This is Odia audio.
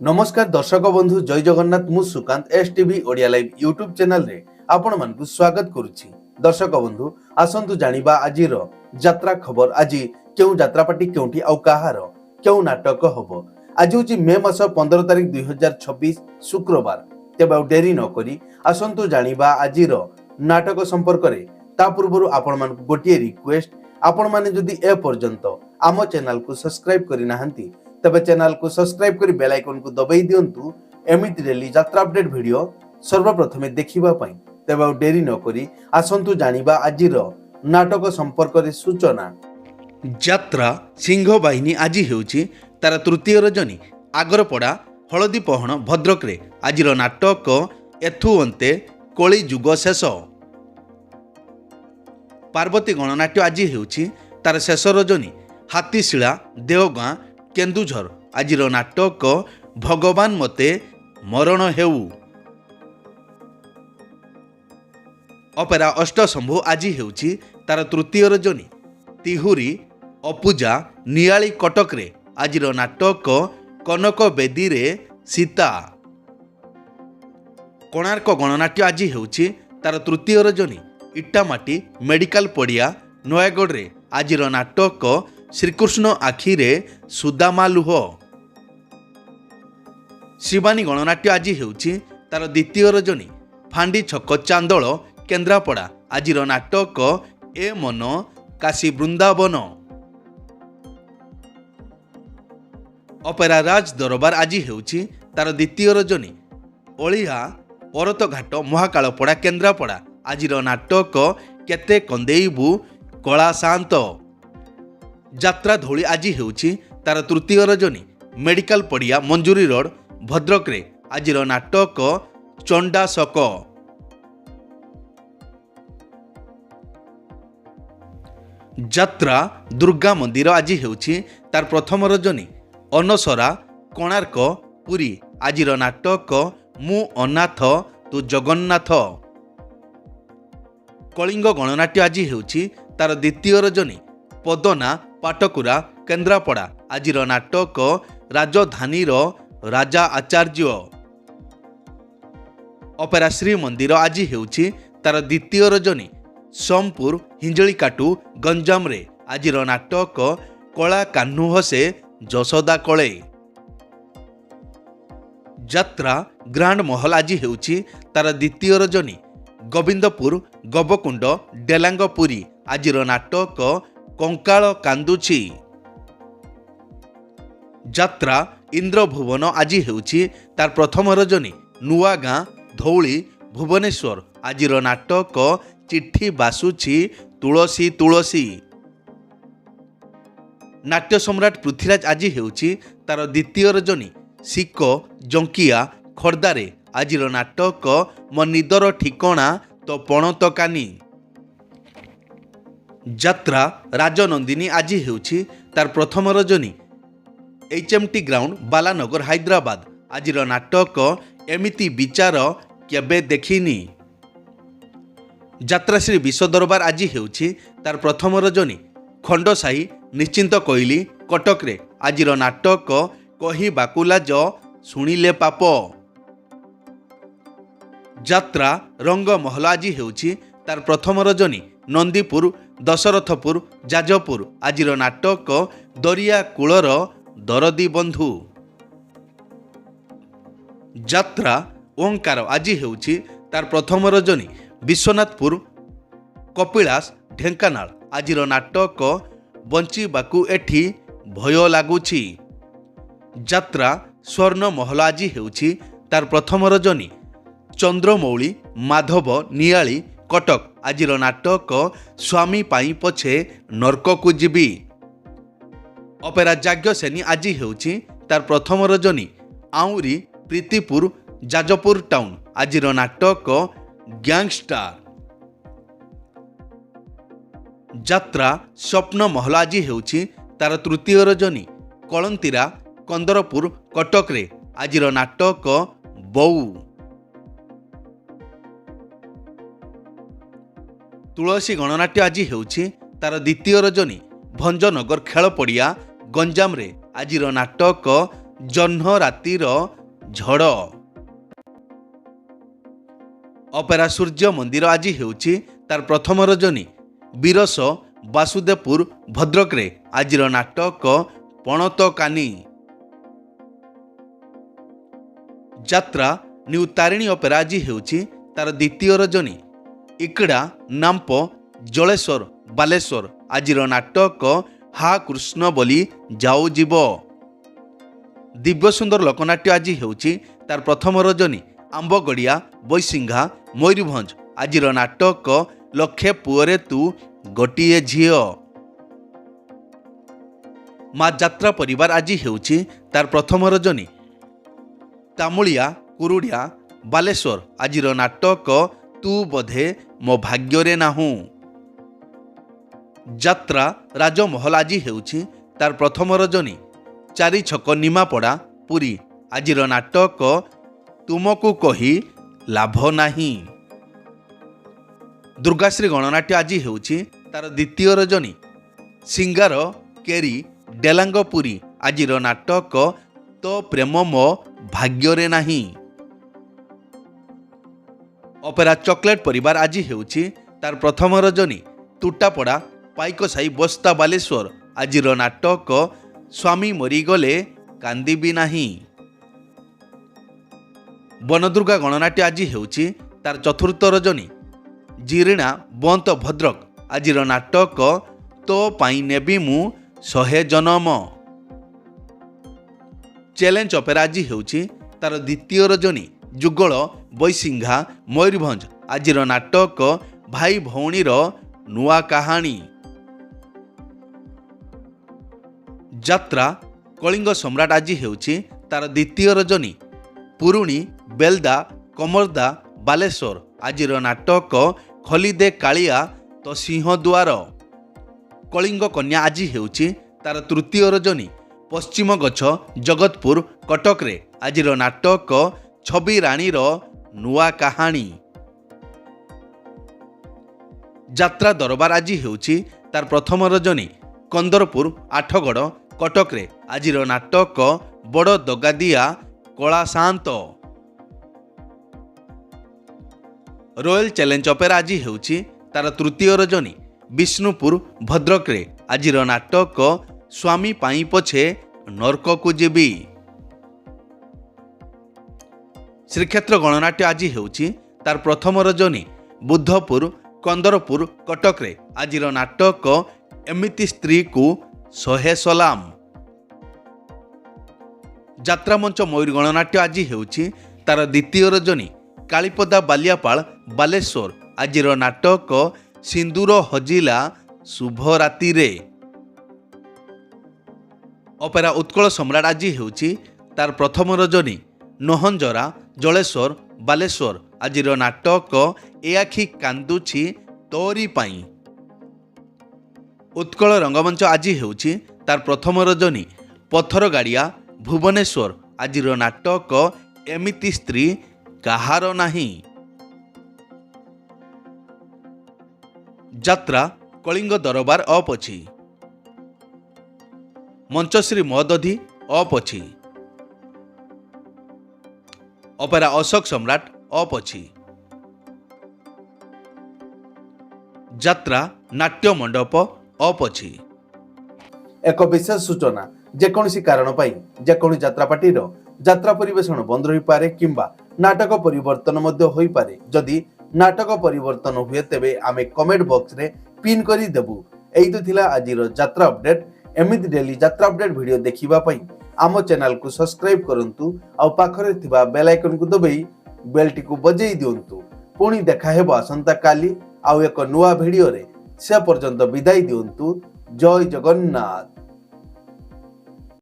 ନମସ୍କାର ଦର୍ଶକ ବନ୍ଧୁ, ଜୟ ଜଗନ୍ନାଥ। ମୁଁ Sukanta, S TV Odia live YouTube ଚ୍ୟାନେଲରେ ଆପଣମାନଙ୍କୁ ସ୍ୱାଗତ କରୁଛି। ଦର୍ଶକ ବନ୍ଧୁ, ଆସନ୍ତୁ ଜାଣିବା ଆଜିର ଯାତ୍ରା ଖବର। ଆଜି କେଉଁ ଯାତ୍ରାପାଟି କେଉଁଠି ଆଉ କାହାର କେଉଁ ନାଟକ ହବ? ଆଜି ହେଉଛି ମେ ମାସ 15 ତାରିଖ, 2026, ଶୁକ୍ରବାର। ତେବେ ଆଉ ଡେରି ନକରି ଆସନ୍ତୁ ଜାଣିବା ଆଜିର ନାଟକ ସମ୍ପର୍କରେ। ତା ପୂର୍ବରୁ ଆପଣମାନଙ୍କୁ ଗୋଟିଏ ରିକ୍ୱେଷ୍ଟ, ଆପଣମାନେ ଯଦି ଏ ପର୍ଯ୍ୟନ୍ତ ଆମ ଚ୍ୟାନେଲକୁ ସବସ୍କ୍ରାଇବ କରିନାହାନ୍ତି, ତେବେ ଚ୍ୟାନେଲକୁ ସବସ୍କ୍ରାଇବ କରି ବେଲ୍ ଆଇକନକୁ ଦବାଇ ଦିଅନ୍ତୁ, ଏମିତି ଡେଲି ଯାତ୍ରା ଅପଡେଟ୍ ଭିଡ଼ିଓ ସର୍ବପ୍ରଥମେ ଦେଖିବା ପାଇଁ। ତେବେ ଆଉ ଡେରି ନକରି ଆସନ୍ତୁ ଜାଣିବା ଆଜିର ନାଟକ ସମ୍ପର୍କରେ ସୂଚନା। ଯାତ୍ରା ସିଂହବାହିନୀ ଆଜି ହେଉଛି ତାର ତୃତୀୟ ରଜନୀ, ଆଗରପଡ଼ା, ହଳଦୀପହଣ, ଭଦ୍ରକରେ। ଆଜିର ନାଟକ ଏଥୁ ଅନ୍ତେ କଳିଯୁଗ ଶେଷ। ପାର୍ବତୀ ଗଣନାଟ୍ୟ ଆଜି ହେଉଛି ତାର ଶେଷ ରଜନୀ, ହାତୀଶିଳା, ଦେଓଗାଁ, କେନ୍ଦୁଝର। ଆଜିର ନାଟକ ଭଗବାନ ମତେ ମରଣ ହେଉ। ଅପେରା ଅଷ୍ଟଶମ୍ଭୁ ଆଜି ହେଉଛି ତାର ତୃତୀୟ ରଜନୀ, ତିହୁରି, ଅପୁଜା, ନିଆଳି, କଟକରେ। ଆଜିର ନାଟକ କନକ ବେଦୀରେ ସୀତା। କୋଣାର୍କ ଗଣନାଟ୍ୟ ଆଜି ହେଉଛି ତାର ତୃତୀୟ ରଜନୀ, ଇଟାମାଟି, ମେଡିକାଲ ପଡ଼ିଆ, ନୟାଗଡ଼ରେ। ଆଜିର ନାଟକ ଶ୍ରୀକୃଷ୍ଣ ଆଖିରେ ସୁଦାମା ଲୁହ। ଶିବାନୀ ଗଣନାଟ୍ୟ ଆଜି ହେଉଛି ତାର ଦ୍ୱିତୀୟ ରଜନୀ, ଫାଣ୍ଡି ଛକ, ଚାନ୍ଦଳ, କେନ୍ଦ୍ରାପଡ଼ା। ଆଜିର ନାଟକ ଏ ମନ କାଶୀ ବୃନ୍ଦାବନ। ଅପେରା ରାଜ ଦରବାର ଆଜି ହେଉଛି ତାର ଦ୍ୱିତୀୟ ରଜନୀ, ଅଳିହା, ପରତଘାଟ, ମହାକାଳପଡ଼ା, କେନ୍ଦ୍ରାପଡ଼ା। ଆଜିର ନାଟକ କେତେ କନ୍ଦେଇବୁ କଳା ସାନ୍ତ। ଯାତ୍ରା ଧଉଳି ଆଜି ହେଉଛି ତାର ତୃତୀୟ ରଜନୀ, ମେଡିକାଲ ପଡ଼ିଆ, ମଞ୍ଜୁରୀ ରୋଡ଼, ଭଦ୍ରକରେ। ଆଜିର ନାଟକ ଚଣ୍ଡାଶକ। ଯାତ୍ରା ଦୁର୍ଗା ମନ୍ଦିର ଆଜି ହେଉଛି ତାର ପ୍ରଥମ ରଜନୀ, ଅନସରା, କୋଣାର୍କ, ପୁରୀ। ଆଜିର ନାଟକ ମୁଁ ଅନାଥ ତୁ ଜଗନ୍ନାଥ। କଳିଙ୍ଗ ଗଣନାଟ୍ୟ ଆଜି ହେଉଛି ତାର ଦ୍ୱିତୀୟ ରଜନୀ, ପଦନା, ପାଟକୁରା, କେନ୍ଦ୍ରାପଡ଼ା। ଆଜିର ନାଟକ ରାଜଧାନୀର ରାଜା ଆଚାର୍ଯ୍ୟ। ଅପେରା ଶ୍ରୀମନ୍ଦିର ଆଜି ହେଉଛି ତାର ଦ୍ୱିତୀୟ ରଜନୀ, ସୋମପୁର, ହିଞ୍ଜିଳିକାଟୁ, ଗଞ୍ଜାମରେ। ଆଜିର ନାଟକ କଳା କାହ୍ନୁ ହସେ ଯଶୋଦା କଳେ। ଯାତ୍ରା ଗ୍ରାଣ୍ଡ ମହଲ ଆଜି ହେଉଛି ତାର ଦ୍ୱିତୀୟ ରଜନୀ, ଗୋବିନ୍ଦପୁର, ଗବକୁଣ୍ଡ, ଡେଲାଙ୍ଗ, ପୁରୀ। ଆଜିର ନାଟକ କଙ୍କାଳ କାନ୍ଦୁଛି। ଯାତ୍ରା ଇନ୍ଦ୍ରଭୁବନ ଆଜି ହେଉଛି ତାର ପ୍ରଥମ ରଜନୀ, ନୂଆଗାଁ, ଧଉଳି, ଭୁବନେଶ୍ୱର। ଆଜିର ନାଟକ ଚିଠି ବାସୁଛି ତୁଳସୀ ତୁଳସୀ। ନାଟ୍ୟ ସମ୍ରାଟ ପୃଥ୍ୱୀରାଜ ଆଜି ହେଉଛି ତାର ଦ୍ୱିତୀୟ ରଜନୀ, ସିକ, ଜଙ୍କିଆ, ଖୋର୍ଦ୍ଧାରେ। ଆଜିର ନାଟକ ମୋ ନିଦର ଠିକଣା ତୋ ପଣତ କାନି। ଯାତ୍ରା ରାଜନନ୍ଦିନୀ ଆଜି ହେଉଛି ତାର ପ୍ରଥମ ରଜନୀ, H M T ground, Balanagar, Hyderabad. ଆଜିର ନାଟକ ଏମିତି ବିଚାର କେବେ ଦେଖିନି। ଯାତ୍ରାଶ୍ରୀ ବିଶ୍ୱ ଦରବାର ଆଜି ହେଉଛି ତାର ପ୍ରଥମ ରଜନୀ, ଖଣ୍ଡସାହି, ନିଶ୍ଚିନ୍ତ କୋଇଲି, କଟକରେ। ଆଜିର ନାଟକ କହିବାକୁ ଲାଜ ଶୁଣିଲେ ପାପ। ଯାତ୍ରା ରଙ୍ଗମହଲ ଆଜି ହେଉଛି ତାର ପ୍ରଥମ ରଜନୀ, ନନ୍ଦୀପୁର, ଦଶରଥପୁର, ଯାଜପୁର। ଆଜିର ନାଟକ ଦରିଆ କୂଳର ଦରଦୀ ବନ୍ଧୁ। ଯାତ୍ରା ଓଙ୍କାର ଆଜି ହେଉଛି ତାର ପ୍ରଥମ ରଜନୀ, ବିଶ୍ୱନାଥପୁର, କପିଳାସ, ଢେଙ୍କାନାଳ। ଆଜିର ନାଟକ ବଞ୍ଚିବାକୁ ଏଠି ଭୟ ଲାଗୁଛି। ଯାତ୍ରା ସ୍ୱର୍ଣ୍ଣ ମହଲ ଆଜି ହେଉଛି ତାର ପ୍ରଥମ ରଜନୀ, ଚନ୍ଦ୍ରମୌଳି, ମାଧବ, ନିଆଳି, କଟକ। ଆଜିର ନାଟକ ସ୍ୱାମୀ ପାଇଁ ପଛେ ନର୍କକୁ ଯିବି। ଅପେରା ଯାଜ୍ଞସେନୀ ଆଜି ହେଉଛି ତାର ପ୍ରଥମ ରଜନୀ, ଆଉଁରି, ପ୍ରୀତିପୁର, ଯାଜପୁର ଟାଉନ୍। ଆଜିର ନାଟକ ଗ୍ୟାଙ୍ଗଷ୍ଟାର। ଯାତ୍ରା ସ୍ୱପ୍ନ ମହଲ ଆଜି ହେଉଛି ତାର ତୃତୀୟ ରଜନୀ, କଳନ୍ତିରା, କନ୍ଦରପୁର, କଟକରେ। ଆଜିର ନାଟକ ବୋଉ। ତୁଳସୀ ଗଣନାଟ୍ୟ ଆଜି ହେଉଛି ତାର ଦ୍ୱିତୀୟ ରଜନୀ, ଭଞ୍ଜନଗର ଖେଳ ପଡ଼ିଆ, ଗଞ୍ଜାମରେ। ଆଜିର ନାଟକ ଜହ୍ନ ରାତିର ଝଡ଼। ଅପେରା ସୂର୍ଯ୍ୟ ମନ୍ଦିର ଆଜି ହେଉଛି ତାର ପ୍ରଥମ ରଜନୀ ବୀରସ ବାସୁଦେବପୁର ଭଦ୍ରକରେ ଆଜିର ନାଟକ ପଣତ କାନି। ଯାତ୍ରା ନ୍ୟୁ ତାରିଣୀ ଅପେରା ଆଜି ହେଉଛି ତାର ଦ୍ୱିତୀୟ ରଜନୀ ଇକଡ଼ା ନାମ୍ପ ଜଳେଶ୍ୱର ବାଲେଶ୍ୱର ଆଜିର ନାଟକ ହା କୃଷ୍ଣ ବୋଲି ଯାଉ ଯିବ। ଦିବ୍ୟସୁନ୍ଦର ଲୋକନାଟ୍ୟ ଆଜି ହେଉଛି ତାର ପ୍ରଥମ ରଜନୀ ଆମ୍ବଗଡ଼ିଆ ବୈଶିଙ୍ଘା ମୟୂରଭଞ୍ଜ ଆଜିର ନାଟକ ଲକ୍ଷେ ପୁଅରେ ତୁ ଗୋଟିଏ ଝିଅ। ମା ଯାତ୍ରା ପରିବାର ଆଜି ହେଉଛି ତାର ପ୍ରଥମ ରଜନୀ ତାମୁଳିଆ କୁରୁଡ଼ିଆ ବାଲେଶ୍ୱର ଆଜିର ନାଟକ ତୁ ବୋଧେ ମୋ ଭାଗ୍ୟରେ ନାହୁଁ। ଯାତ୍ରା ରାଜମହଲ ଆଜି ହେଉଛି ତାର ପ୍ରଥମ ରଜନୀ ଚାରିଛକ ନିମାପଡ଼ା ପୁରୀ ଆଜିର ନାଟକ ତୁମକୁ କହି ଲାଭ ନାହିଁ। ଦୁର୍ଗାଶ୍ରୀ ଗଣନାଟ୍ୟ ଆଜି ହେଉଛି ତାର ଦ୍ୱିତୀୟ ରଜନୀ ସିଙ୍ଗାର କେରି ଡେଲାଙ୍ଗ ପୁରୀ ଆଜିର ନାଟକ ତୋ ପ୍ରେମ ମୋ ଭାଗ୍ୟରେ ନାହିଁ। ଅପେରା ଚକୋଲେଟ୍ ପରିବାର ଆଜି ହେଉଛି ତାର ପ୍ରଥମ ରଜନୀ ତୁଟାପଡ଼ା ପାଇକସାହି ବସ୍ତା ବାଲେଶ୍ୱର ଆଜିର ନାଟକ ସ୍ୱାମୀ ମରିଗଲେ କାନ୍ଦିବି ନାହିଁ। ବନଦୁର୍ଗା ଗଣନାଟ୍ୟ ଆଜି ହେଉଛି ତାର ଚତୁର୍ଥ ରଜନୀ ଜିରିଣା ବନ୍ତ ଭଦ୍ରକ ଆଜିର ନାଟକ ତୋ ପାଇଁ ନେବି ମୁଁ 100 ଜନମ। ଚ୍ୟାଲେଞ୍ଜ ଅପେରା ଆଜି ହେଉଛି ତାର ଦ୍ୱିତୀୟ ରଜନୀ ଯୁଗଳ ବୈଶିଙ୍ଘା ମୟୂରଭଞ୍ଜ ଆଜିର ନାଟକ ଭାଇ ଭଉଣୀର ନୂଆ କାହାଣୀ। ଯାତ୍ରା କଳିଙ୍ଗ ସମ୍ରାଟ ଆଜି ହେଉଛି ତାର ଦ୍ୱିତୀୟ ରଜନୀ ପୁରୁଣି ବେଲଦା କମର୍ଦା ବାଲେଶ୍ୱର ଆଜିର ନାଟକ ଖଲିଦେ କାଳିଆ ତ ସିଂହଦ୍ୱାର। କଳିଙ୍ଗ କନ୍ୟା ଆଜି ହେଉଛି ତାର ତୃତୀୟ ରଜନୀ ପଶ୍ଚିମ ଗଛ ଜଗତପୁର କଟକରେ ଆଜିର ନାଟକ ଛବି ରାଣୀର ନୂଆ କାହାଣୀ। ଯାତ୍ରା ଦରବାର ଆଜି ହେଉଛି ତାର ପ୍ରଥମ ରଜନୀ କନ୍ଦରପୁର ଆଠଗଡ଼ କଟକରେ ଆଜିର ନାଟକ ବଡ଼ ଦଗାଦିଆ କଳା ସାଆନ୍ତ। ରୟାଲ ଚ୍ୟାଲେଞ୍ଜ ଅପେରା ଆଜି ହେଉଛି ତାର ତୃତୀୟ ରଜନୀ ବିଷ୍ଣୁପୁର ଭଦ୍ରକରେ ଆଜିର ନାଟକ ସ୍ୱାମୀ ପାଇଁ ପଛେ ନର୍କକୁ ଯିବି। ଶ୍ରୀକ୍ଷେତ୍ର ଗଣନାଟ୍ୟ ଆଜି ହେଉଛି ତାର ପ୍ରଥମ ରଜନୀ ବୁଦ୍ଧପୁର କନ୍ଦରପୁର କଟକରେ ଆଜିର ନାଟକ ଏମିତି ସ୍ତ୍ରୀକୁ 100 ସଲାମ। ଯାତ୍ରାମଞ୍ଚ ମୟୂର ଗଣନାଟ୍ୟ ଆଜି ହେଉଛି ତାର ଦ୍ୱିତୀୟ ରଜନୀ କାଳିପଦା ବାଲିଆପାଳ ବାଲେଶ୍ୱର ଆଜିର ନାଟକ ସିନ୍ଦୁର ହଜିଲା ଶୁଭ ରାତିରେ। ଅପେରା ଉତ୍କଳ ସମ୍ରାଟ ଆଜି ହେଉଛି ତାର ପ୍ରଥମ ରଜନୀ ନହଞ୍ଜରା ଜଳେଶ୍ୱର ବାଲେଶ୍ୱର ଆଜିର ନାଟକ ଏ ଆଖି କାନ୍ଦୁଛି ତୋରି ପାଇଁ। ଉତ୍କଳ ରଙ୍ଗମଞ୍ଚ ଆଜି ହେଉଛି ତାର ପ୍ରଥମ ରଜନୀ ପଥରଗାଡ଼ିଆ ଭୁବନେଶ୍ୱର ଆଜିର ନାଟକ ଏମିତି ସ୍ତ୍ରୀ କାହାର ନାହିଁ। ଯାତ୍ରା କଳିଙ୍ଗ ଦରବାର ଅପ୍ ଅଛି। ମଞ୍ଚଶ୍ରୀ ମହୋଦଧି ଅପ୍ ଅଛି। ଅପେରା ଅଶୋକ ସମ୍ରାଟ ଅପ୍ ଅଛି। ଯାତ୍ରା ନାଟ୍ୟ ମଣ୍ଡପ ଅପ୍ ଅଛି। ଏକ ବିଶେଷ ସୂଚନା, ଯେକୌଣସି କାରଣ ପାଇଁ ଯେକୌଣସି ଯାତ୍ରା ପାର୍ଟିର ଯାତ୍ରା ପରିବେଷଣ ବନ୍ଦ ରହିପାରେ କିମ୍ବା ନାଟକ ପରିବର୍ତ୍ତନ ମଧ୍ୟ ହୋଇପାରେ। ଯଦି ନାଟକ ପରିବର୍ତ୍ତନ ହୁଏ ତେବେ ଆମେ କମେଣ୍ଟ ବକ୍ସରେ ପିନ୍ କରି ଦେବୁ। ଏଇ ତ ଥିଲା ଆଜିର ଯାତ୍ରା ଅପଡେଟ୍। ଏମିତି ଡେଲି ଯାତ୍ରା ଅପଡେଟ୍ ଭିଡ଼ିଓ ଦେଖିବା ପାଇଁ ଆମ ଚ୍ୟାନେଲକୁ ସବସ୍କ୍ରାଇବ୍ କରନ୍ତୁ ଆଉ ପାଖରେ ଥିବା ବେଲ୍ ଆଇକନ୍କୁ ଦବାଇ ବେଲ୍ଟିକୁ ବଜେଇ ଦିଅନ୍ତୁ। ପୁଣି ଦେଖା ହେବ ଆସନ୍ତାକାଲି ଆଉ ଏକ ନୂଆ ଭିଡ଼ିଓରେ। ସେ ପର୍ଯ୍ୟନ୍ତ ବିଦାୟ ଦିଅନ୍ତୁ। ଜୟ ଜଗନ୍ନାଥ।